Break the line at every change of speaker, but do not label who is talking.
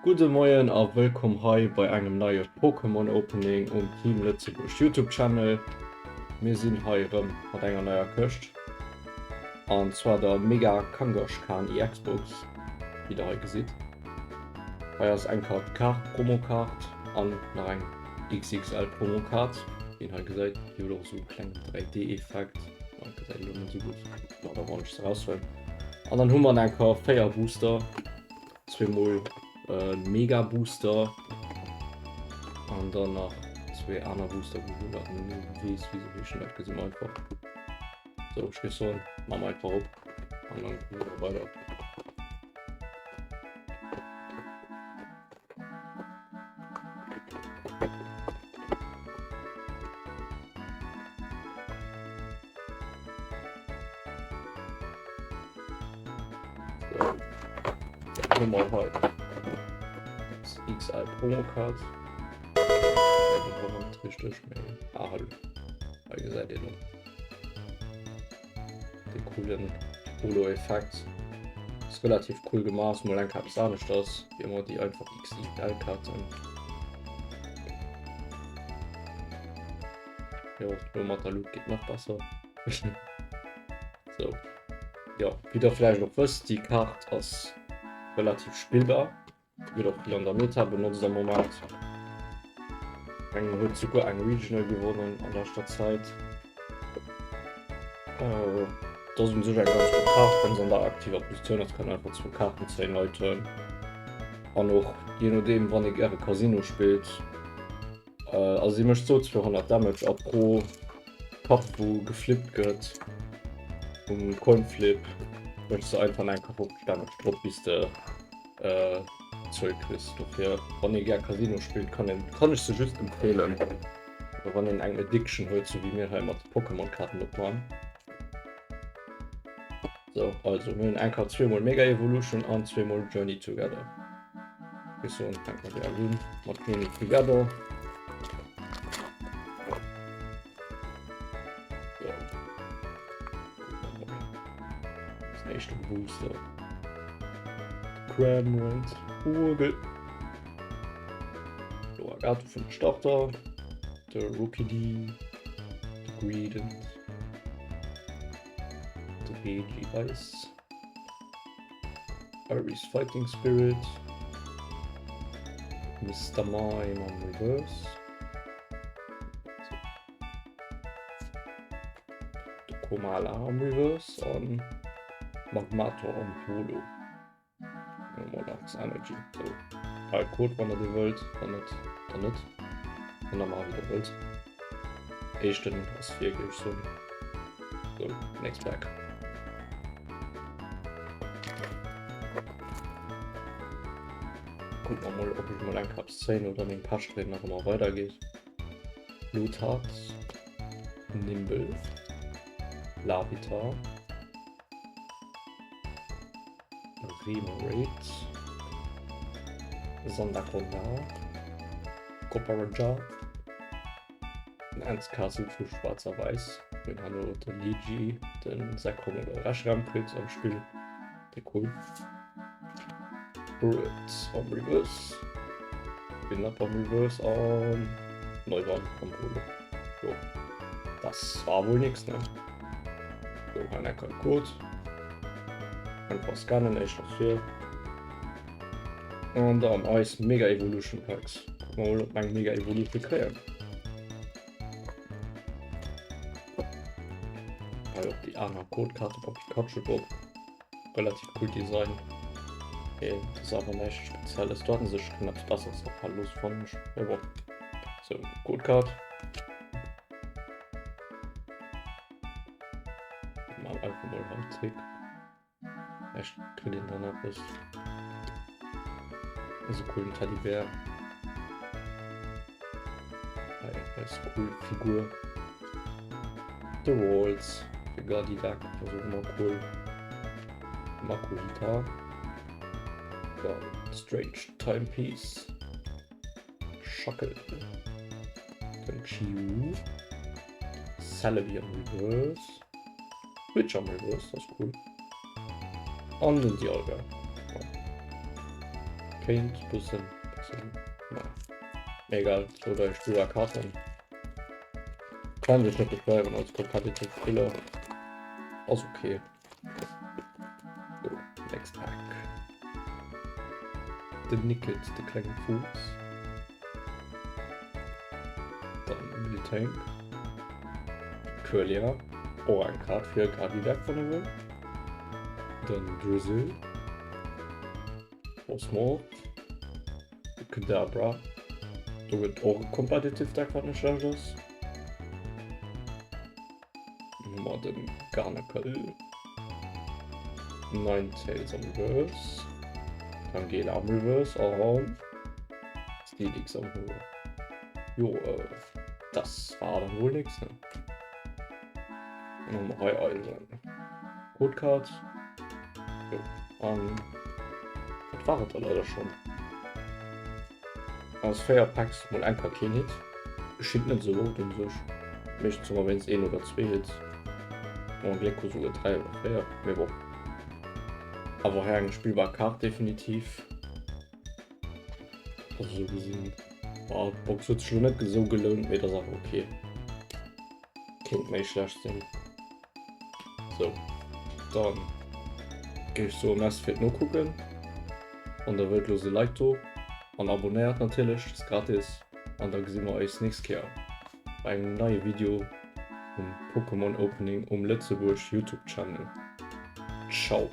Gudde Moien a wëllkomm hei bei engem neie Pokémon Opening um Team Lëtzebuerg Youtube Channel. Mir sinn hei erëm mat enger neier Këscht an zwar der Mega Kangaskhan EX Box, wéi der hei gesitt. Hei ass eng Kart Kaart Promokaart an nach eng XXL Promokaart, wéi een hei gesäit. Déi huet och esou e klengen 3D Effekt, ma gesäit elo net esou gutt, ma da wann ech se raushuelen. An dann hu mer nach eng Kéier 4 Booster. Zweemol e Mega Booster an dann nach zwee aner Booster, wou ech nach net weess, wéi se heeschen. Dat gesi mer einfach. So, ech géif soen, maache mer einfach op an dann kucke mer weider. Nummer hei. XL Promocard. Richtig, mee. Ah, hallo. Hei gesäit een och de coolen Holo-Effekt. Ist relativ cool gemacht, ist mal eng Kéier eppes aneschters, wéi ëmmer déi einfach XXL-Kaarten. Jo, lo mat der Luut geet nach besser. So. Jo, wéi der vläicht och wësst, déi Kaart ass relativ spillbar. Gëtt och vill an der Meta benotzt am Moment. Eng huet souguer eng Regional gewonnen an leschter Zäit. Äh, dat ass un sech eng ganz gutt Kaart, wann se an der aktiver Positioun ass, kann einfach zwou Kaarten zéien all Turn. An och je nodeem, wann ee gäre Casino spillt, Also si mécht sou 200 Damage a pro Kapp wou geflippt gëtt um Coinflip mécht se einfach eng Kapp Damage drop bis de Zuel kriss. Dofir wann ee gär Casino spillt kann een kann ech se just empfeelen. Oder wann een eng Addiction huet sou wéi mir hei mat Pokémon Kaarten opman. So also mir hunn eng Kart zweemol Mega Evolution an zweemol Journey Together. Ech soen, fänke mer direkt un mat Journey Together. So. Das nächste Booster. Cramorant Vogel. So, Agathe vun Starter. De Rookie D. De Greedent. De Regice. Iris Fighting Spirit, Mister Mime am Reverse, de Komala am Reverse an Magmator am Holo. Monarchs Energy. So, hei Code, wann der dee wëllt, wann net, dann net. An da maacht wéi der wëllt. Éischten ass vir, géif ech soen. So, next pack. Kucken mer mol, ob ech mol eng Kaps zéien oder meng Pechsträhn nach ëmmer weidergeet. Lothar, Nimble, Larvitar, Remoraid, Sandaconda, Copperajah, Den Ernst Castle vu Schwaarz a Wäiss. Mir hunn herno de Ligi, de Zekrom oder Reshiram kritt am Spill. Déi cool. Burret am Reverse. Spinap am Reverse an Neumann am Holo. Jo. Das war wohl nix, ne? So, hei enker Code. Einfach scannen, éischter vir. An dann eis Mega Evolution Packs. Kucken mer mol, ob mer eng Mega Evolution kréien. Hei och déi aner Codekarte mam Pikachu drop. Relativ cool Design. Okay, das ist awer näischt Spezielles. Do hatten se sech kënnen eppes Besseres afale loossen, fannen ech. Mee bon. So, Codecard. Mal einfach mol hei zréck. Vielleicht kritt een dann eppes. Esou coolen Teddybär. Hei eis cool Figur. The Walls, de Gardidac, ass och ëmmer cool. Makuhita. Dann Strange Timepiece. Shuckle. Den Chiu. Celebi am Reverse. Witch am Reverse, das ist cool. An den Dialga. Kéint bëssen, bëssen, naja. Mee egal, zwou, dräi spillbar Kaarten. Kann sech net beschwéieren als competitive Spiller. Ass okay. So, next pack. Den Nickit, de klenge Fuuss. Dann Miltank. Kirlia. Och eng Kaart fir Gradideck, wann ee wëll. Dann Drizzle. Osmort. Kadabra. Do gëtt och e competitive Deck, wat net schlecht ass. Dann hu mer den Garnacle. Ninetales am Reverse. Tangela am Reverse an Steelix am Holo. Jo, äh, das war dann wohl nix, ne? Dann hu mer hei eisen Codecard. Jo, an dat war et da leider schon. Aus 4 Packs mol eng Kéier keen Hit. Geschitt net esou oft un sech. Meeschtens hu mer wéinst een oder zwee Hits. Bon, Gléck hu souguer 3 oder 4, mee bon. Awer hei eng spillbar Kaart definitiv. Also sou gesinn, ah, d'Box huet sech lo net esou gelount, mee et ass awer ok. Kéint méi schlecht sinn. Sou, dann géif ech soen, Merci fir d'Nokucken. Wann der wëllt, loosst e Like do an abonnéiert natierlech, ass gratis. An da gesi mer eis nächst Kéier bei engem neie Video vum Pokémon Opening um Lëtzebuerg Youtube Channel. Ciao!